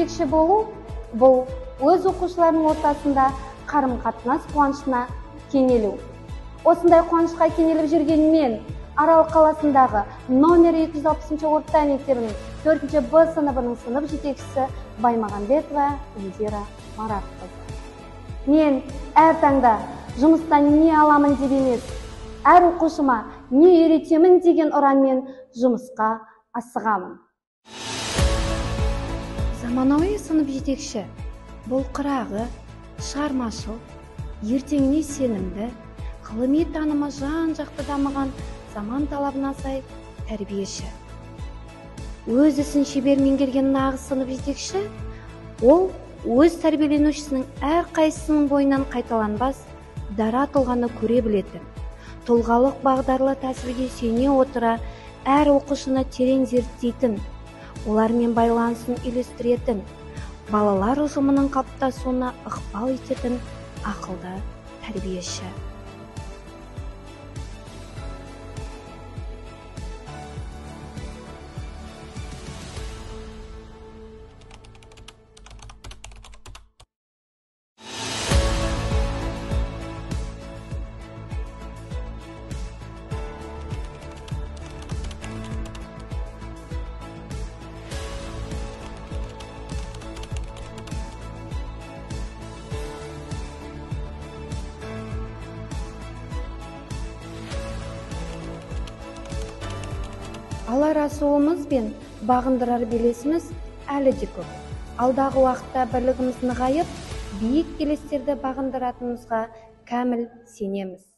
жетекші болу бұл өз оқушыларының ортасында қарым-қатынас қуанышына кенелу. Осындай қуанышқа кенеліп жүрген мен Арал қаласындағы номер 260 орта мектебінің 4 Б сыныбының сынып жетекшісі Баймағанбетова Индира Маратқызы. Мен әр таңда жұмыстан не аламын деп емес, әр оқушыма не үйретемін деген ұранмен жұмысқа асығамын. Заманауи сынып жетекші бұл қырағы, шығармашыл, ертеңіне сенімді, ғылыми танымы жан-жақты дамыған заман талабына сай тәрбиеші. Өз ісін шебер меңгерген нағыз сынып жетекші, ол өз тәрбиеленушісінің әрқайсысының бойынан қайталанбас дара тұлғаны көре білетін, тұлғалық бағдарлы тәсілге сүйене отыра әр оқушыны терең зерттейтін, олармен байланысын үйлестіретін, балалар ұжымының қалыптасуына ықпал ететін ақылды тәрбиеші. Алар асуымыз бен бағындырар белесіміз әлі де көп. Алдағы уақытта бірлігіміз нығайып, биік белестерді бағындыратынымызға кәміл сенеміз.